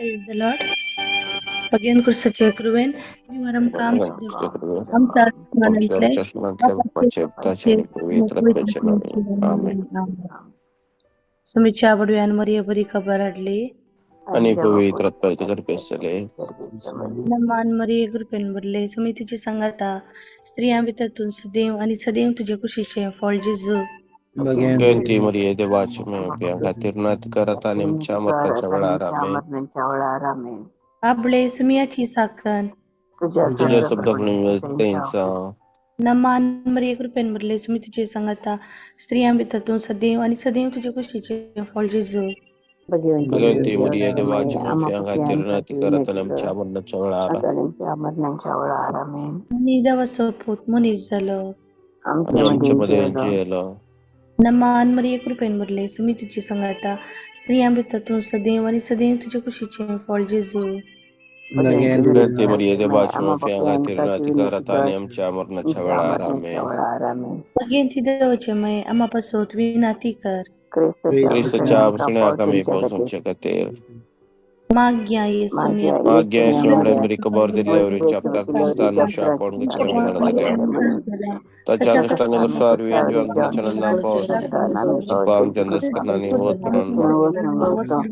Praise the Lord. Pagyan kursa kruven, निवारम काम आमच्या आत्म्यांतले बापाचे आमेन. समीच्या बडव्यान मरिये बरी खबर हाडली. आणि पवित्र गर्भेसले. नमान मरिये कृपेन भरले, सुमी तुझी सांगाता, स्त्रियां भितर तूं सदैव आणि सदैव तुझे कुशीचे फळ जेजू. जयंती मरिये देवाचे माय खातीर नात करत आणि आमच्या मरणाच्या वेळार आमेन. आमेन. आपले सुमियाची साकन. तुझ्या शब्दाप्रमाणे त्यांचा. नमान मरिये कृपेन भरले, सुमी तुझे सांगाता, स्त्रियां भितर तूं सदैव आणि सदैव तुझे कुशीचे फळ जेजू. भगवंती मरिये देवाचे माय खातीर नात करत आणि आमच्या मरणाच्या वेळार. मरणाच्या वेळार आमेन. आनी देवाचो पूत मनीस जालो. आणि आमच्या मध्ये जियेलो. नमान मरिये कृपेन भरले, सुमी तुझी सांगाता, स्त्रियां भितर तूं सदैव आणि सदैव तुझे कुशीचे फळ जेजू. भगवंती मरिये देवाचे माय खातीर नात करत आणि आमच्या मरणाच्या वेळार आमेन. भगवंती देवाचे माये आमा पासत विनाती कर. क्रिस्तच्या सुण्या कमी पावसाच्या खातीर. माग्या येसू माग्या येसू मेरी खबर दिल्ल्यावर आपल्या क्रिस्तान शापोण घेतलं ताच्या कष्टाने गुस्सार जीवन पावस आमच्या होत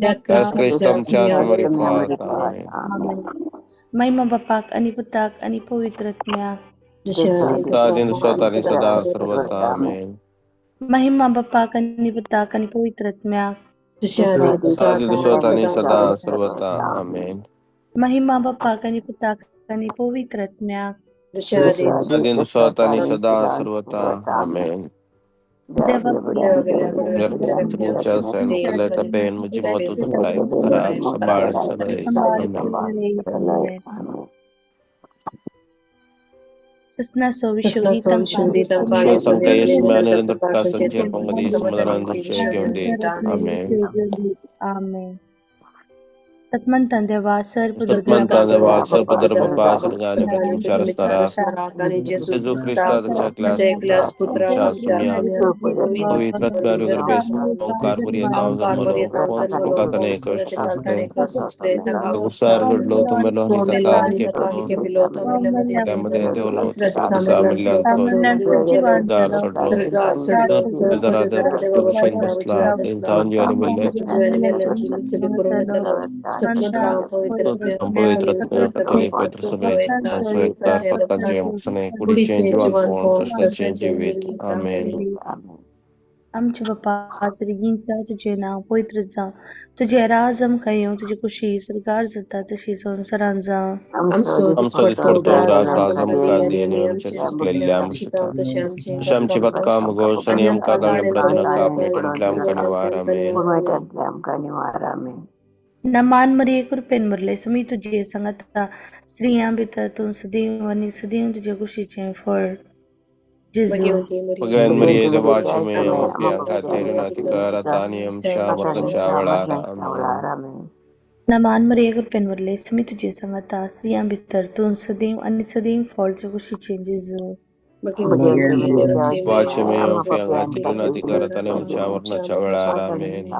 त्यास ख्रिस्त आमच्या समरिफात आमेन. महिमा बापाक आणि पुताक आणि पवित्र आत्म्याक. सदा आणि सदा सर्वता आमेन. महिमा बापाक आणि पुताक आणि पवित्र आत्म्याक. सदा आणि सदा सर्वता आमेन. महिमा बापाक आणि पुताक आणि पवित्र आत्म्याक. आदी आणि सदा सर्वता आमेन. आमेन. ससनासो आमेन. आमेन. सतमंतान देवा सतमंतान देवा सर्पदर बापा स्वर्गाने पृथ्वीच्या रस्तारा जेजू ख्रिस्ताच्या पुत्रा सुमिया पवित्र आत्म्यारो गर्भेस ओंकार मुरियता जन्मलो पोंस प्रकातने कष्ट सोसले गुस्सार घडलो तुमेलो आणि ताका के पिलो त्यामध्ये देवलो सामल्यांतो गार सोडलो दराद बसला तांजी आणि मिल्ल्याची पवित्र पवित्र कुडीचे जीवन सृष्टीचे जीवित आमेन. आमचे बापा रिगींच्या तुझे नांव पवित्र जावं, तुझे राज आमकां येवं, तुजी कुशी सरकार जाता तशी संवसारांत जावं. आमचो दिसपडतो राज आज आमकां दी आनी आमच्या चुकलेल्या तशें आमची पथकां मुगोस आनी आमकां दाळ्या नाका पेटंतल्या आमकां निवार आमेन. नमान मरिये कृपेन भरले, सुमी तुझे सांगाता, स्त्रियां भितर तूं सदैव आनी सदैव तुझे कुशीचें फळ जेजू. भगवान मरिये देवाचे माय आमच्या खातीर नाती करत आणि आमच्या मरणाच्या वेळार आमेन. नमान मरिये कृपेन भरले, सुमी तुझे सांगाता, स्त्रियां भितर तूं सदैव आनी सदैव फळ तुझे कुशीचें जेजू. देवाचे माय आमच्या खातीर नाती करत आणि आमच्या मरणाच्या वेळार आमेन.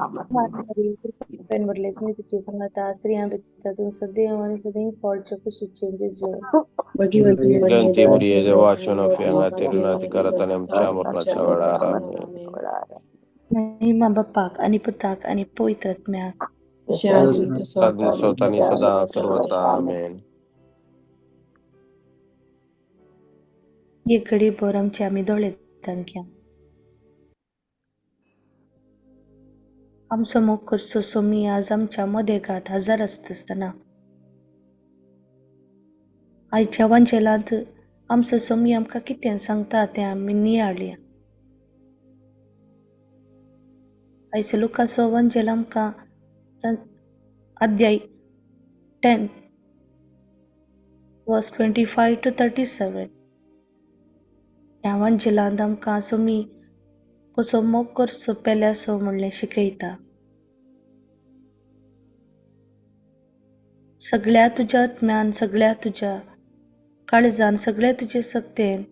कृपेन भरले, सुमी तुझे सांगाता, स्त्रियां भितर तूं सदैव आनी सदैव फळ तुझे कुशीचें जेजू. भगवंती मरिये देवाचे आमच्या खातीर नाती करत आणि आमच्या मरणाच्या वेळार आमेन. महिमा बापाक आणि पुताक आणि पवित्र आत्म्याक. आणि सदा सर्वता आमेन. एक घडी भर आमचे आमी दोळे धांपया. आमचो मोग करचो सोमी आज आमच्या मदेगात हजर आसता आसतना आयच्या वांजेलांत आमचो सोमी आमकां कितें सांगता तें आमी नियाळया. आयचो लुकाचो वांजेल आमकां अध्याय 10 verse 25 to 37 ह्या वांजेलांत आमकां सोमी कसो मोग करचो पेल्यासो म्हणलें शिकयता. सगळ्या तुज्या आत्म्यान, सगळ्या तुज्या काळजान, सगळ्या तुजे सक्तेन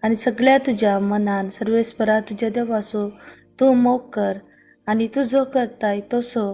आनी सगळ्या तुज्या मनान सर्वेस्परा तुज्या देवाचो तूं मोग कर आनी तुजो करताय तसो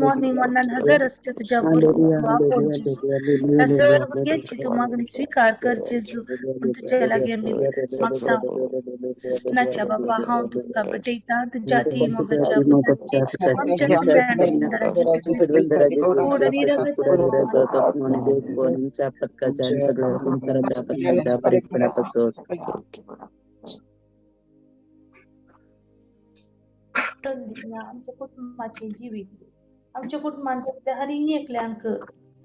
मॉर्निंग मनान हजर आसता तुज्या भुरग्यांक आपोवन जेजू. ह्या सर भुरग्यांची तूं मागणी स्विकार कर जेजू म्हूण तुज्या लागीं आमी मागता. सुस्नाच्या बापा हांव तुमकां भेटयता तुज्या ती मोगाच्या पुताची आमच्या सुंदर जेजू क्रिस्ताची कूड आनी रगत. दिना आमच्या कुटुंबाचे जिवीत आमच्या कुटुंबांत आसल्या हरी एकल्यांक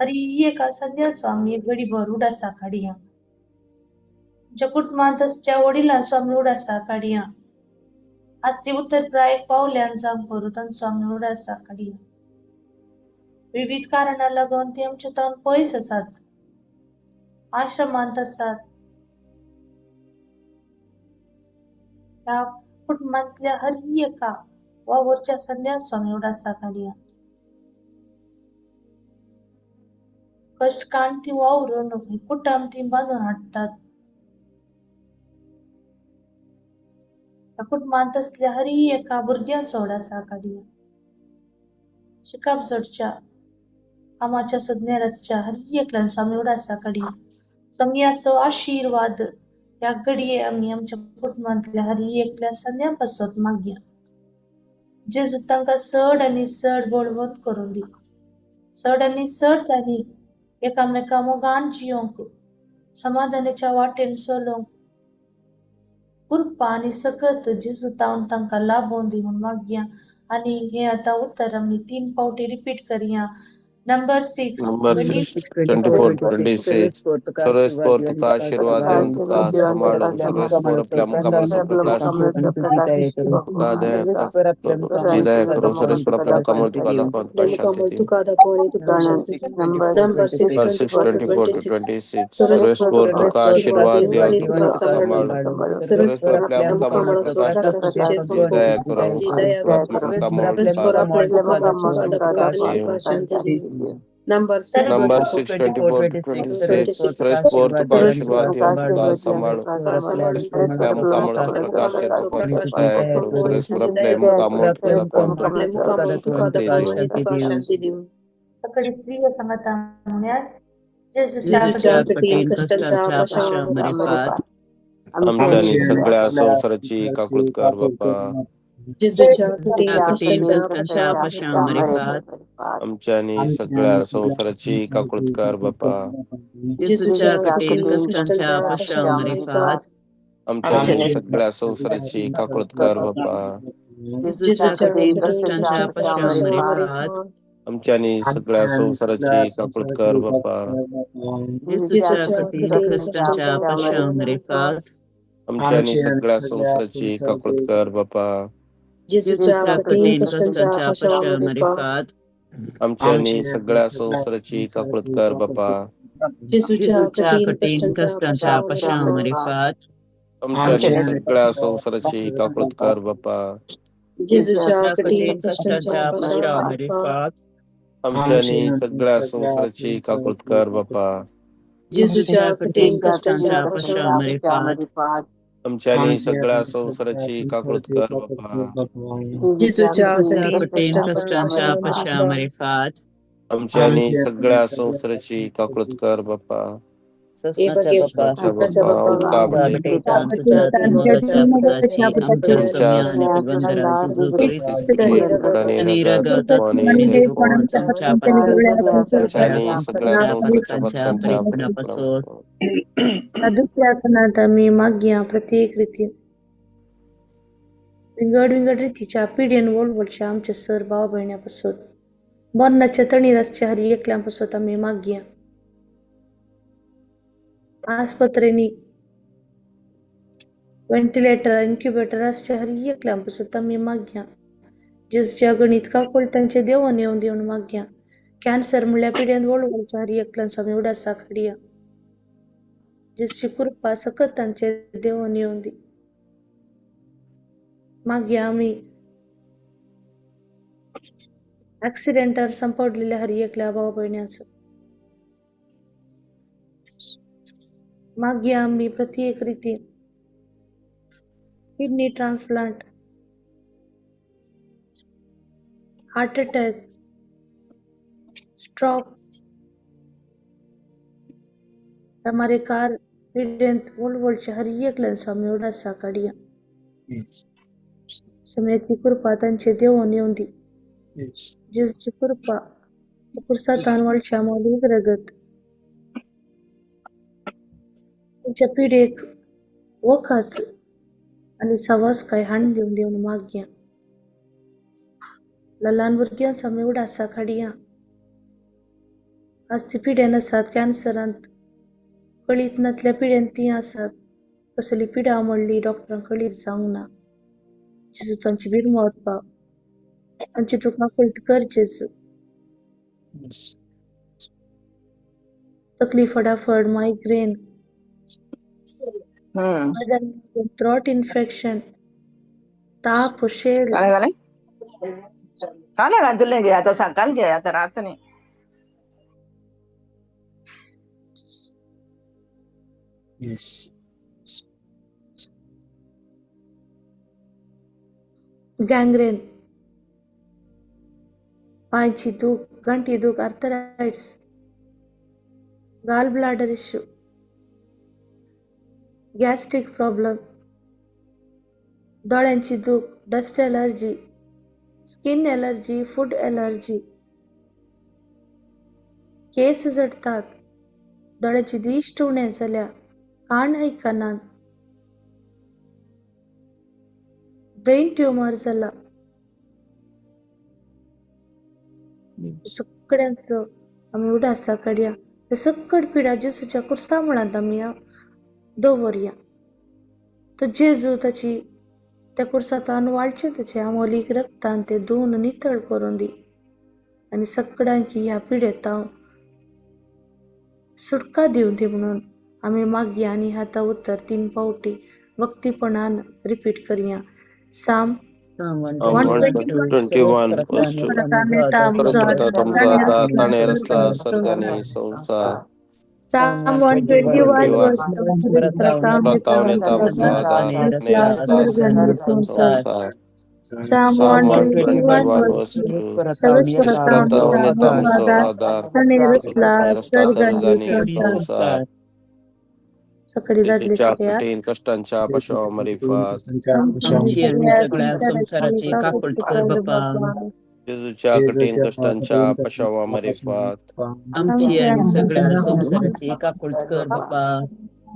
हरी एका संध्याचो आमी एक घडीभर उडासा काडया. आमच्या कुटुंबांत आसच्या वडिलांचो आमी उडासा काडया. आज ती उत्तर प्रायक पावल्यान जावं करूं तांचो आमी उडासा काडया. विविध कारणां लागून ती आमच्या तावन पयस आसात, आश्रमांत आसात. ह्या कुटुंबांतल्या हर एका वावरच्या संध्यांचो आमी उडासा काडया. कश्ट काण ती वावरून कुटुंब ती बांदून हाडटात. ह्या कुटुंबांत आसल्या हरी एका भुरग्यांचो उडासा काडया. शिकाप जोडच्या कामाच्या सुज्ञेर आसच्या हर एकल्यांचो आमी उडासा काडया. समयाचो आशिर्वाद ह्या घडये आमी आमच्या कुटुंबांतल्या हर एकल्या संध्या पासत मागया. जेजू तांकां चड आनी चड बळवंत करूं दी. चड आनी चड तांणी एकामेका मोगान जियोंक, समाधानाच्या वाटेन चलोवंक कृपा आनी सकत जेजू तावन तांकां लाभोवन दी म्हूण मागया. आनी हे आतां उत्तर आमी 3 फावटी रिपीट करया. Number 6, Number 6, 24 to 26. सर्वेस्पर तुका आशीर्वाद दिवन तुका सांबाळून, सर्वेस्पर आपल्या मुखामळाचो प्रकाश तुका दया तुजी दया करूं, सर्वेस्पर आपल्या मुखामळ तुका दाखोवन तुका शांती दिवं. Number 6, Number 6, 24 to 26. सर्वेस्पर तुका आशीर्वाद दिवन तुका सांबाळून, सर्वेस्पर आपल्या मुखामळाचो प्रकाश तुजी दया करूं, सर्वेस्पर आपल्या मुखामळ तुका दाखोवन शांती दिवं. Number 6, Number 6, 24 to 26. सर्वेस्पर तुका आशीर्वाद दिवन तुका सांबाळून, सर्वेस्पर आपल्या मुखामळाचो प्रकाश तुका दया करूं, सर्वेस्पर आपल्या मुखामळ तुका दाखोवन तुका शांती दिवं. सगळी स्त्रियो सांगता म्हणयात जेजूच्या जेजूच्या कठीण कष्टांच्या पाशावर आमच्या आणि सगळ्या संसाराची काकळूत कर बापा. जेजूच्या कठीण कष्टांच्या पाशावर आमच्या आणि सगळ्या संसाराची काकळूत कर बापा. जेजूच्या कठीण कष्टांच्या पाशावर आमच्या आणि सगळ्या संसाराची काकळूत कर बापा. जेजूच्या कठीण कष्टांच्या पाशावर आमच्या आणि सगळ्या संसाराची काकळूत कर बापा. जेजूच्या कठीण कष्टांच्या पाशावर आमच्या आणि सगळ्या संसाराची काकळूत कर बापा. जेजूच्या कठीण कष्टांच्या पाशावर आमच्या आणि सगळ्या संसाराची काकळूत कर बापा. जेजूच्या कठीण कष्टांच्या पाशावर आमच्या आणि सगळ्या संसाराची काकळूत कर बापा. जेजूच्या कठीण कष्टांच्या पाशावर आमच्या आणि सगळ्या संसाराची काकळूत कर बापा. जेजूच्या कठीण कष्टांच्या पाशावर आमच्या आणि सगळ्या संसाराची काकळूत कर बापा. जेजूच्या कठीण कष्टांच्या पाशावर आमच्या आणि सगळ्या संसाराची काकळूत कर बापा. दुसऱ्या खणात आमी मागया प्रत्येक रितीन विंगड विंगड रितीच्या पिढयेन वळवळच्या आमचे सर भाव भयण्या पासत मरणाच्या तणीर आसच्या हर एकल्या पासत आमी मागया. आस्पत्रेंनी व्हेंटिलेटर इन्क्युबेटर आसच्या हर एकल्या पासत आमी मागया. जेजूच्या गणीत काकोळ तांचे देवून येवन दिवन मागया. कॅन्सर म्हणल्यार पिढयेन वळवळच्या हर एकल्यांचो आमी उडासा काडया. जेजूची कृपा सकत तांचे देवून येवन दी. मागया आमी ऍक्सिडेंटार सांपडलेल्या हर एकल्या भाव भयण्याचो. मागया आमी प्रत्येक रितीन kidney transplant, heart attack, stroke, मारेकार पिडेंत वळवळचे हर एकल्यान स्वामी उडासा काडया. समयाची कृपा तांचे देवून येवन दी. जेजूची कृपा पुरसातान वळच्या मोलीक रगत तांच्या पिडेक वखद आनी सवासकाय हाडून दिवन दिवन मागया. ल्हान भुरग्यां स्वामी उडासा काडया. आज ती पिड्यान आसात कॅन्सरांत, कळीत नातल्या पिड्यान ती आसात. कसली पिडा म्हणली डॉक्टरांक कळीत जावंक ना. जेजू तांची बिरमत पाव, तांची तुका कळीत कर जेजू. तकली फडाफड, मायग्रेन, थ्रोट इन्फेक्शन, ताप, शेळ. काल तुले घे आता सकाळ घे आता रात नाही. गँग्रेन, पांयची दूख, गांठी दूख, आर्थरायट्स, gall bladder issue, gastric problem, दोळ्यांची दूख, dust allergy, skin allergy, food allergy, केस जडतात, दोळ्याची दिश्ट उणें जाल्या, कान आयकनात, ब्रेन ट्युमर जाला. सगळ्यांचो आमी उडासा काडया. सकट पिडा जेजूच्या कुर्सा मुळांत आमी दवरया. तो जेजू ताची त्या कुर्सांत वाळचें ताचें आमोलीक रक्तान ते धुवन नितळ करून दी आनी सगळ्यांक ह्या पिडेंत सुटका दिवन दी म्हणून आमी मागया. आनी आतां उतर 3 फावटी भक्तीपणान रिपीट करया. Psalm 121 verse 2. Psalm 121 verse 2. Psalm 121 verse 2. सकाळी दादले शिकया. कष्टांच्या पशावा मरिफात, आमची आणि सगळ्या संसाराची काकुळट कर बापा. जेजूच्या कठीण कष्टांच्या पशावा मरिफात, आमची आणि सगळ्या संसाराची काकुळट कर बापा.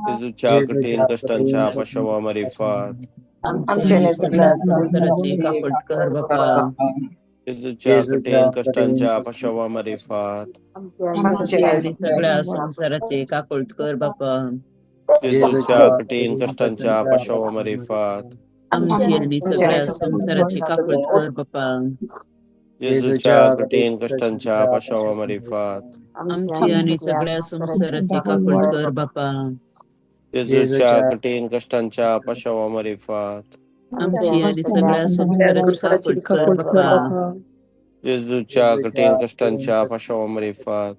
जेजूच्या कठीण कष्टांच्या पशावा मरिफात, आमची आणि सगळ्या संसाराची काकुळट कर बापा. जेजूच्या कठीण कष्टांच्या पशावा मरिफात, आमची आणि सगळ्या संसाराची काकुळट कर बापा. जेजूच्या कठीण कष्टांच्या पशावा मरिफात, आमची आणि सगळ्या संसाराची काकुळट कर बापा. जेजूच्या कठीण कष्टांच्या पशावा मरिफात, आमची आणि सगळ्या संसाराची काकुळट कर बापा. जेजूच्या कठीण कष्टांच्या पशावा मरिफात, आमची आणि सगळ्या संसाराची काकुळट कर बापा. जेजूच्या कठीण कष्टांच्या पशावा मरिफात,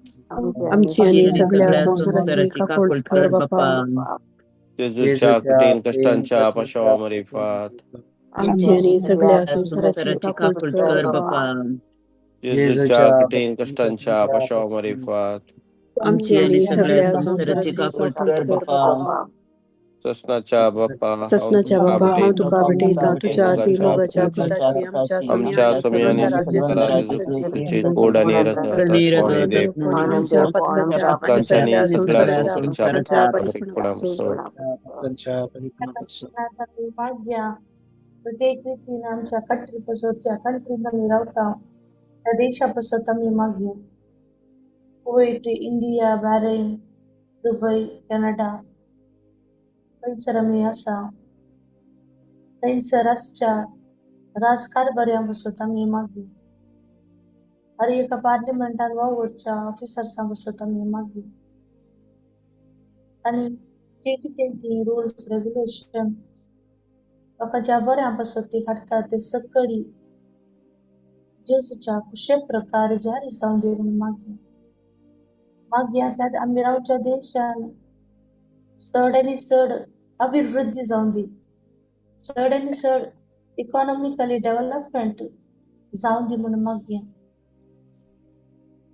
आमची आणि सगळ्या संसाराची काकुळट कर बापा. जेजूच्या कठीण कष्टांच्या पशावा मरिफात, आमची आणि सगळ्या संसाराची काकुळट कर बापा. जेजूच्या कठीण कष्टांच्या पशावा मरिफात, आमची आणि सगळ्या संसाराची काकुळट कर बापा. ससनाच्या बापा, ससनाच्या बापा, हांव तुका भेटयतां तुज्या अति मोगाच्या पुताची आमच्या स्वामी गोड आणि आमच्या पथकाच्या सगळ्या प्रत्येक रीतीन आमच्या कंट्री पासत ज्या कंट्रीन आमी रावता त्या देशा पासत आमी मागया. Kuwait, India, Bahrain, Dubai, Canada थंयसर आमी आसा. थंयसर आसच्या राजकारभार्यां पासत आमी मागया. हर एका पार्लिमेंटान वावुरच्या ऑफिसर्सां पासत आमी मागया. आनी जे कितें ती रुल्स रेगुलेशन लोकांच्या बऱ्या पासत ती हाडटा ते सकळी जेजूच्या कुशे प्रकार जारी जावन दी म्हणून मागया. मागया त्या आमी रावच्या देशान चड आनी चड अभिवृद्धी जावन दी, चड आनी चड इकॉनॉमिकली डेव्हलपमेंट जावन दी म्हणून मागया.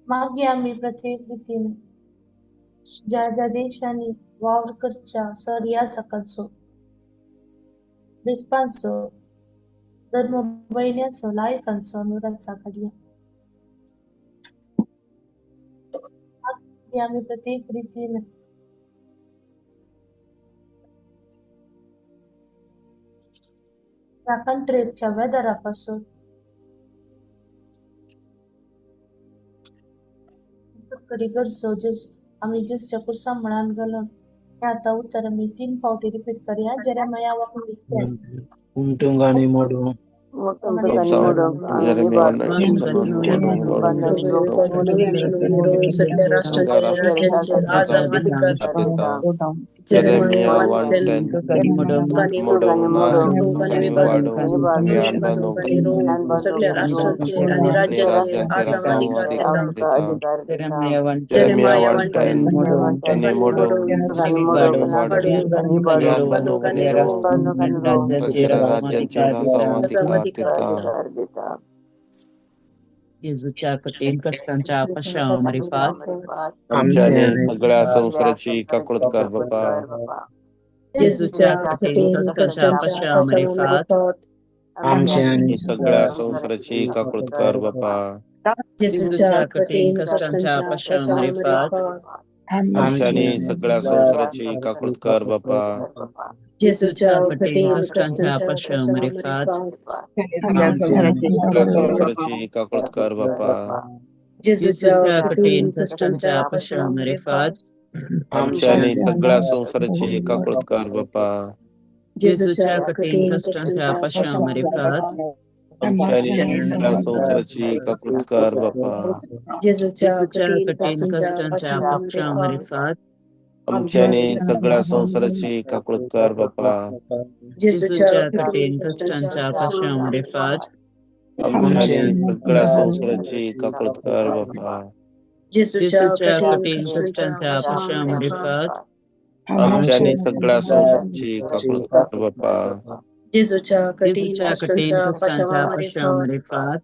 मागीर आमी प्रत्येक रितीन ज्या ज्या देशांनी वावर करच्या सहयासकांचो, बिस्पांचो, धर्म भयण्यांचो, लायकांचो अनुराग घालया. मागीर आमी प्रत्येक रितीन ह्या कंट्रीच्या वेदरा पासून सकडी गरजो जेस आमी जेसच्या कुर्सा म्हणान घालून हे आतां उतर आमी 3 फावटी रिपीट करया. जेरेमाया 1:10. उमटूंक आनी मोडूंक. सगळ्या राष्ट्रांचेर आजाम अधिकार. जेरेमिया 1:10. सगळ्या राष्ट्रांचेर आनी राज्यांचेर आजाम अधिकार दिता. जेरेमिया 1:10. राज्यांचेर दिता. जेजूच्या कठीण कष्टांच्या पश्चामारिफात आमच्या सगळ्या संसाराची काकळूत कर बापा. जेजूच्या कठीण कष्टांच्या पश्चामारिफात आमच्या सगळ्या संसाराची काकळूत कर बापा. जेजूच्या कठीण कष्टांच्या पश्चामारिफात आमच्या सगळ्या संसाराची काकळूत कर बापा. जेजूच्या कठीण कष्टांच्या पश्चामारिफात सगळ्या संसाराची काकळूत कर बापा. जेजूच्या कठीण कष्टांच्या पश्चामारिफात आमच्या सगळ्या संसाराची काकळूत कर बापा. जेजूच्या कठीण कष्टांच्या पश्चामारिफात आमच्या सगळ्या संसाराची काकळूत कर बापा. जेजूच्या कठीण कष्टांच्या पश्चामारिफात आमच्या सगळ्या संसाराची काकळूत कर बापा. जेजूच्या कठीण कष्टांच्या पश्चामारिफात आमच्या सगळ्या संसाराची काकळूत कर बापा. जेजूच्या कठीण कष्टांच्या पश्चामारिफात आमच्या सगळ्या संसाराची काकळूत कर बापा. जेजूच्या कठीण कष्टांच्या पश्चामारिफात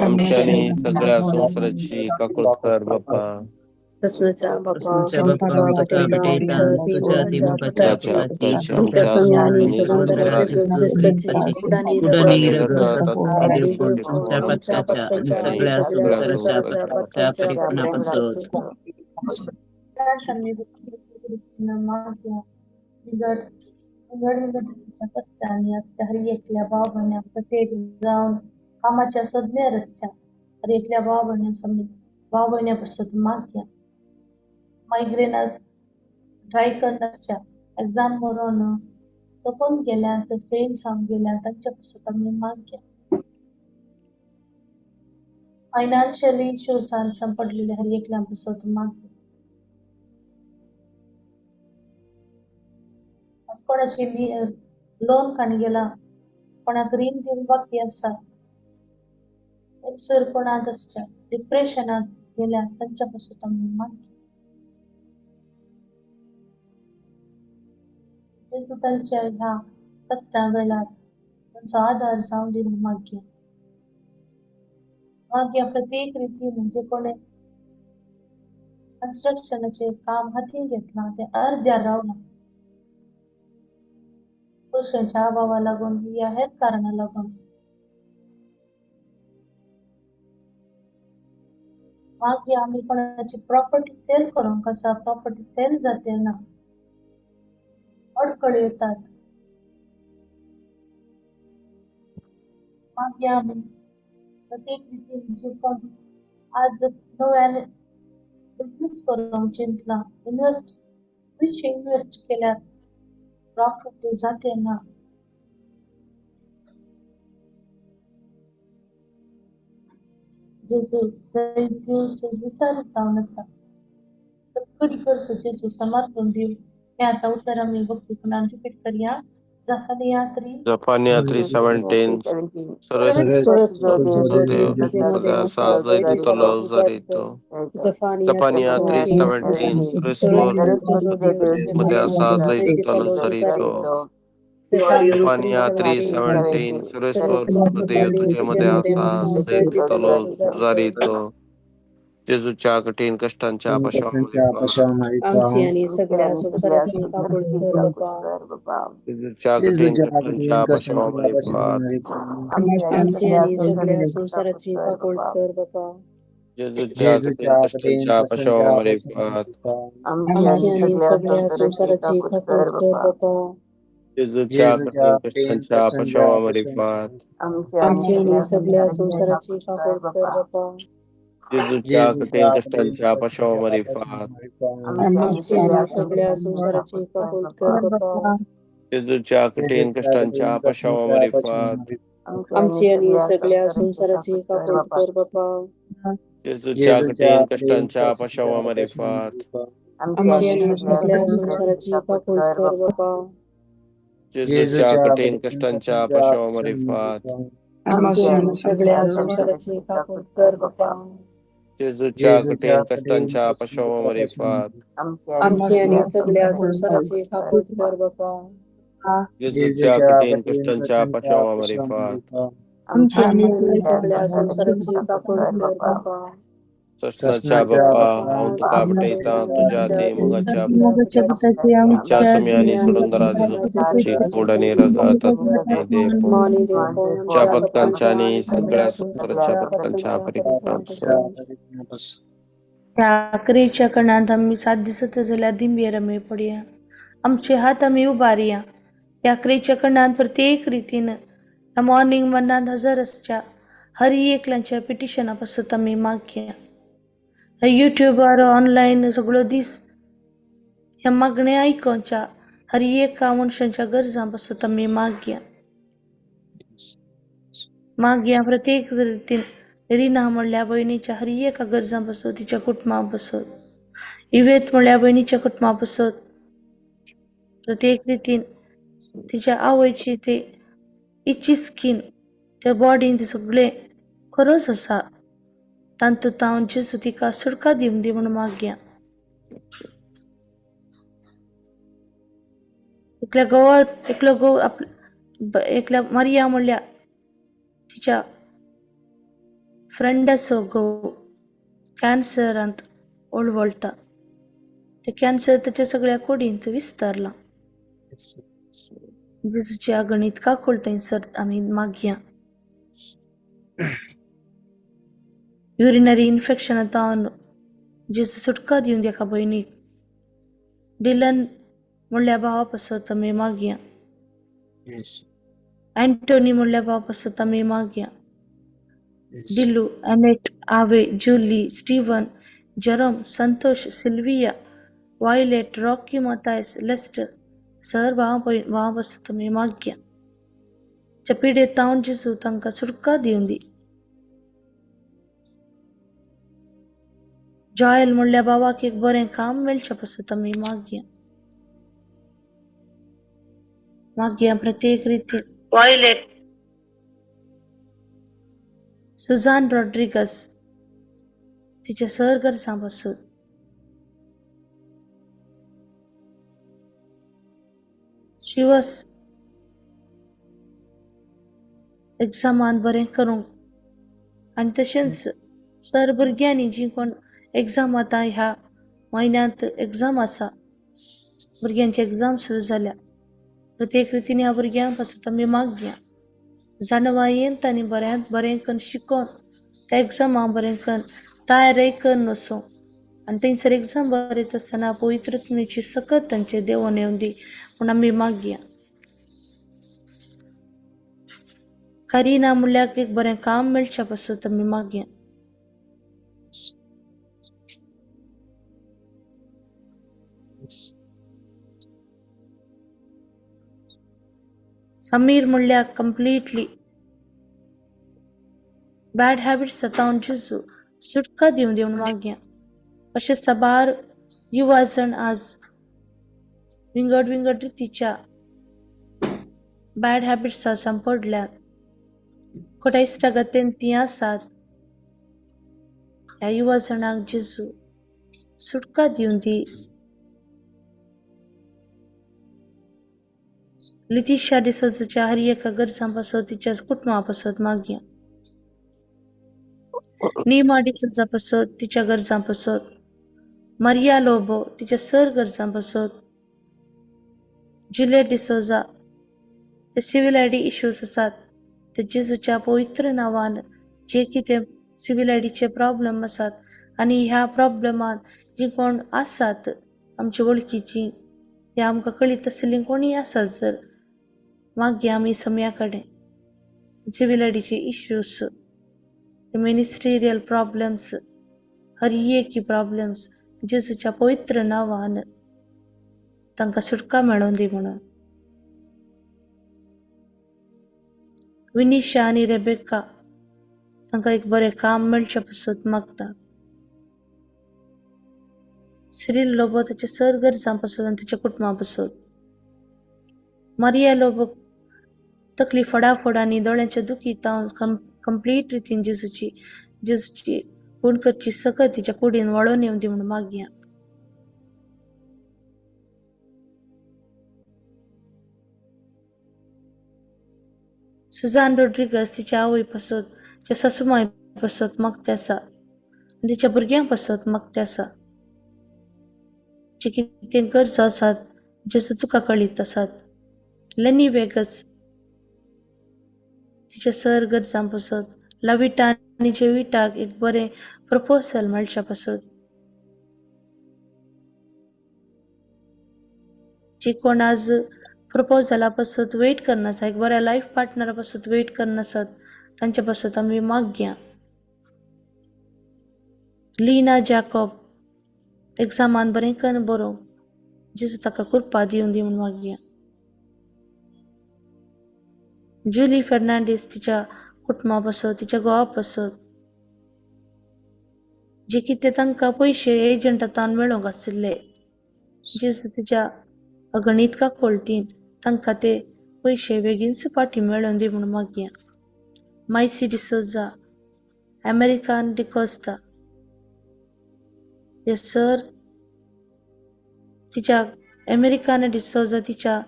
आमच्या सगळ्या संसाराची काकळूत कर बापा. तसनच्या बापा हर एकल्या भाव भयण्या प्रत्येक जावन कामाच्या सज्ञ रस्त्या हर एकल्या भाव भयण्या भाव भयण्या पासून मागया. मायग्रेनाक ट्राय करनासच्या एग्जाम बरोवन तोपून गेल्यात, फेल जावन गेल्यात, तांच्या पासून आमी मागया. फायनान्शियली इश्यूसान सांपडलेल्या हर एकल्या पासून मागया. कोणाची लोन काणी गेला, कोणाक रीण दिवंक बाकी आसा, एकसुरपणांत आसच्या, डिप्रेशनांत गेल्या, तांच्या पासून आमी मागया. जेजू तांच्या ह्या कश्टां वेळार तांचो आदार जावन दी म्हूण मागया. मागया प्रत्येक रितीन जे कोणें कन्स्ट्रक्शनाचें काम हातीन घेतलां तें अर्द्यार रावलां, पयशांच्या अभावा लागून या हेर कारणां लागून. मागीर आमी कोणाची प्रॉपर्टी सेल करूंक आसा, प्रॉपर्टी सेल जाते ना, अडखळी येतात. मागीर आमी प्रत्येक रितीन जे कोण आज नव्यान बिजनेस करूंक चिंतला, इन्वेस्ट पयशे इन्वेस्ट केल्यार प्रॉफिट जाते ना. जेजू विचार जावन आसा, सगळी गरजो जेजू समर्पण दिव. हे आतां उतर आमी भक्तीपणान रिपीट करया. जफानिया 3:17. जफानिया 3:17. जफानिया 3:17. सुरेश्वर देव तुझ्या मध्ये आसा, दितलो जारीतो. जेजूच्या कठीण कश्टांच्या कष्टांच्या पाशावर आमची आणि सगळ्या संसाराची काकूट कर बापा. जेजूच्या कठीण जेजूच्या कठीण कष्टांच्या कष्टांच्या पाशावर आमची आणि सगळ्या संसाराची काकूट कर बापा. जेजूच्या कठीण जेजूच्या कठीण कष्टांच्या कष्टांच्या पाशावर आमची आणि सगळ्या संसाराची काकूट कर बापा. जेजूच्या जेजूच्या कठीण कठीण कष्टांच्या कष्टांच्या पाशावर आमची आणि सगळ्या संसाराची काकूट कर बापा. जेजूच्या कठीण जेजूच्या कठीण कष्टांच्या कष्टांच्या पाशावर आमची आणि सगळ्या संसाराची काकूट कर बापा. जेजूच्या कठीण जेजूच्या कष्टांच्या कठीण पाशावर कष्टांच्या आमची आणि सगळ्या संसाराची काकूट कर बापा. जेजूच्या जेजूच्या कठीण कठीण कष्टांच्या कष्टांच्या पाशावर आमची आणि सगळ्या संसाराची काकूट कर बापा. जेजूच्या जेजूच्या कठीण कठीण कष्टांच्या कष्टांच्या पाशावर आमची आणि सगळ्या संसाराची काकूट कर बापा. जेजूच्या जेजूच्या कठीण कठीण कष्टांच्या कष्टांच्या पाशावर आमची आणि सगळ्या संसाराची काकूट कर बापा. जेजूच्या जेजूच्या कठीण कठीण कष्टांच्या कष्टांच्या पाशावर आमची आमची आणि आणि सगळ्या संसाराची काकूट कर बापा. ससनाच्या ससनाच्या बाप्पा, बाप्पा, हांव तुका भेटयतां तुज्या ते मोगाच्या मोगाच्या पुताची आमच्या आमच्या सुम्यांनी सोडून तुझी कोड आणि रगत देव मानी देव पावन आमच्या आमच्या पथकांच्या पथकांच्या आणि आणि सगळ्या सगळ्या संसाराच्या संसाराच्या पथकांच्या पथकांच्या परिणाम परिणामापासून. त्या आकरेच्या कणांत आमी सात दिसत जाल्यार दिंबेर आमी पडया, आमचे हात आमी उबारया. ह्या आकरेच्या कणांत प्रत्येक रितीन ह्या मॉर्निंग मनांत हजर आसच्या हर एकल्याच्या पिटिशना पासून आमी मागया. ह्या युट्यूबार ऑनलायन सगळो दीस ह्या मागणे आयकोवच्या हर एका मनशांच्या गरजां पासून आमी मागया. मागया प्रत्येक रितीन रिना म्हणल्या भयणीच्या हर एका गरजां पासून, तिच्या कुटुंबा पासून, इवेत म्हणल्या भयणीच्या कुटुंबा पासून, प्रत्येक रितीन तिच्या आवयची ते इची स्कीन त्या बॉडीन ते सगळें खरोच आसा तांतूत हांव जेजू तिका सुटका दिवंक दी म्हूण मागया. एकल्या घोवा एकलो घोव आप एकल्या मारिया म्हणल्या तिच्या फ्रेंडाचो घोव कॅन्सरांत ओळवळटा, ते कॅन्सर ताच्या सगळ्या कुडींत विस्तारलां. जेजूची अगणीत काकूळ थंयसर आमी मागया. युरिनरी इन्फेक्शन जावन जेजू सुटका दिवन एका भयणीक, डिलन म्हणल्या भावा पासत आमी मागया. अँटोनी म्हणल्या भावा पासत आमी मागया. Dilu, Annette, Ave, Julie, Steven, Jerome, Santosh, Sylvia, Violet, Rocky, Mathias, Lester sir भावा भावा पासत आमी मागया. त्या पिडेत तावन जेजू तांकां सुटका दिवन दी. जॉयल म्हणल्या भावाक एक बरें काम मेळचें पासत आमी मागया. मागया प्रत्येक रितीन वायलेट, सुजान रॉड्रिगस तिच्या सर गरजां पासून, शिवस एग्जामान बरें करूंक आनी तशेंच सर भुरग्यांनी जीं कोण एग्जाम आतां ह्या म्हयन्यांत एग्जाम आसा, भुरग्यांची एग्जाम सुरू जाल्या, प्रत्येक रितीन ह्या भुरग्यां पासून आमी मागया जाणवायेन तांणी बऱ्यांत बरें करून शिकोवन त्या एग्जामाक बरें करून तयारय करून वचूं आनी थंयसर एग्जाम बरयता आसतना पवित्र आत्म्याची सकत तांचेर देंवोन येवं दी म्हूण आमी मागया. करिना म्हणल्यार एक बरें काम मेळचें पासून आमी मागया. समीर म्हणल्यार कंप्लिटली बॅड हॅबिट्स जावन जेजू सुटका दिवन दिवन मागया. अशे साबार युवा जण आज विंगड विंगड रितीच्या बॅड हॅबिट्सा सांपडल्यात, खोट्या इश्टागतीन तीं आसात. ह्या युवा जणांक जेजू सुटका दिवन दी. लितिशा डिसोजाच्या हर एका गरजां पासत तिच्या कुटुंबा पासत मागया. नीमा डिसोजा पासत तिच्या गरजां पासत, मारिया लोबो तिच्या सर गरजां पासत, जुलियट डिसोजा ते सिवील I D issues आसात ते जेजूच्या पवित्र नांवान जे कितें सिवील I डीचे प्रॉब्लम आसात आनी ह्या प्रॉब्लमान जीं कोण आसात आमचे वळखीचीं ह्या आमकां कळीत आशिल्लीं कोणीय आसात जर मागीर आमी सम्या कडेन सिवील I डीचे इश्यूज, मिनिस्ट्रियल प्रॉब्लम्स, हर एक प्रॉब्लम्स जेजूच्या पवित्र नांवान तांकां सुटका मेळोवन दी म्हणून. विनिशा आनी रेबेका तांकां एक बरें काम मेळचें पासत मागता. सिरील लोबो ताच्या सर गरजां पासत आनी ताच्या कुटुंबा पासत. मारिया लोबो तकली फडाफड आनी दोळ्यांच्या दुखी कंप्लीट रितीन जेजूची जेजूची पूण करची सकत तिच्या कुडीन वळोवन येवं दी म्हूण मागया. सुजान रोड्रिगस तिच्या आवय पासत, तिच्या सासुमाय पासत मागता आसा आनी तिच्या भुरग्यां पासत मागता आसा. जे कितें गरजो आसात जेजू तुका कळीत आसात. लेनी वेगस तिच्या सर गरजां पासत, लविटा आनी जेविटाक एक बरें प्रपोजल मेळच्या पासत. जी कोण आज प्रपोजला पासत वेट करना आसा, एक बऱ्या लायफ पार्टनरा पासत वेट करना आसात तांच्या पासत आमी मागया. लीना जॅकॉब एग्जामान बरें करून बरोवंक जेजू ताका कृपा दिवन दी म्हूण मागया. जुली फेर्नांडीस तिच्या कुटुंबा पासत, तिच्या घोवा पासत, जे कितें तांकां पयशे एजंटांतान मेळोवंक आशिल्ले जेजू तिच्या अगणीत काकोळटीन तांकां ते पयशे बेगीनच फाटीं मेळोवन दी म्हूण मागया. मायसी डिसोजा, अमेरिकन डिकोस्ता हे सर तिच्या अमेरिकन डिसोजा तिच्या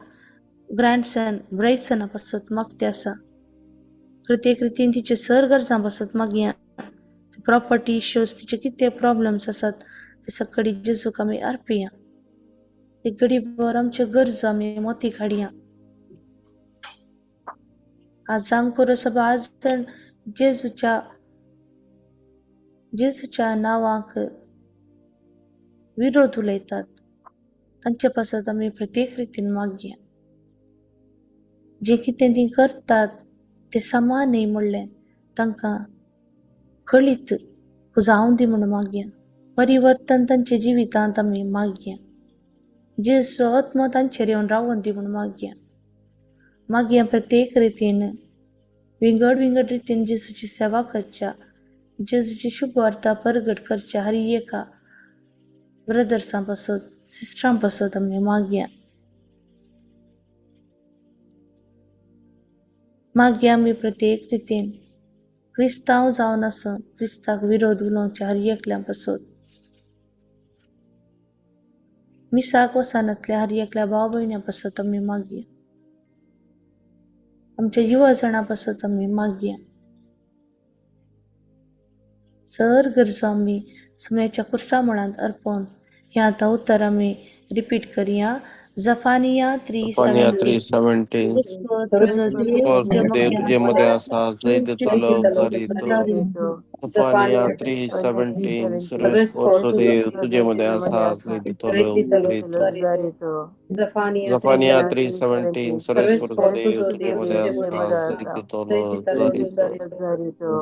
ग्रँडसन ब्रायसना पासत मागते आसा. प्रत्येक रितीन तिचे सर गरजां पासत मागया. प्रॉपर्टी इश्यूज तिचे कितें प्रॉब्लम्स आसात ते सगळी जेजूक आमी अर्पिया. एक घडी भर आमच्यो गरजो आमी मोती काडया. आज जावंक पुरो सभा आज जण जेजूच्या जेजूच्या नांवाक विरोध उलयतात तांचे पासत आमी प्रत्येक रितीन मागया. जें कितें तीं करतात तें समा न्हय म्हणलें तांकां कळीत जावं दी म्हूण मागया. परिवर्तन तांच्या जिवितांत आमी मागया. जेजू आत्मो तांचेर येवन रावोन दी म्हूण मागया. मागया प्रत्येक रितीन विंगड विंगड रितीन जेजूची सेवा करच्या, जेजूची शुभ वार्ता परगट करच्या हर एका ब्रदर्सां पासत, सिस्टरां पासत आमी मागया. मागया आमी प्रत्येक रितीन क्रिस्तांव जावन आसून क्रिस्ताक विरोध उलोवच्या हर एकल्या पासत, मिसाक वचनातल्या हर एकल्या भाव भयण्यां पासत आमी मागया. आमच्या युवा जाणां पासत आमी मागया. सर गरजो आमी सुम्याच्या कुर्सा मुळांत अर्पण. ह्या आतां उतर आमी रिपीट करया. जफानिया जफानिया 3:17. 3:17. तुजो देव तुजे देव मदें तुजे आसा, मदें आसा, जंय दितलो जरी तो. जफानिया 3:17. सर्वेस्पोर्चो देव तुजे मदें आसा, जंय दितलो जरी तो. जफानिया 3:17. सर्वेस्पोर्चो देव तुजे मदें आसा, जंय दितलो जरी तो.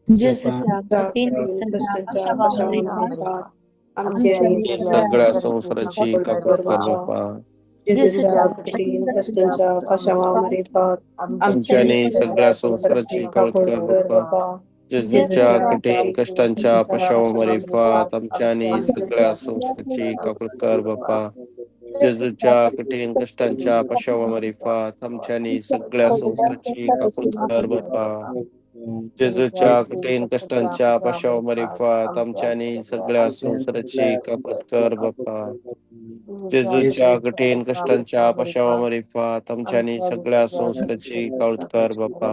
जेजूच्या कठीण कश्टांच्या पाशावां आमचे सगळ्या संवसाराची काकूट कर बापा. जेजूच्या कठीण कश्टांच्या पाशावां आमच्यानी सगळ्या संवसाराची काकूट कर बापा. जेजूच्या कठीण कश्टांच्या पाशावां आमच्यानी सगळ्या संवसाराची काकूट कर बापा. जेजूच्या कठीण कश्टांच्या पाशावां आमच्यानी सगळ्या संवसाराची काकूट कर बापा. जेजूच्या कठीण कश्टांच्या पाशावां आमच्यानी सगळ्या संवसाराची काकूट कर बापा. जेजूच्या कठीण कश्टांच्या पाशावां आमच्यानी सगळ्या संवसाराची काकूट कर बापा.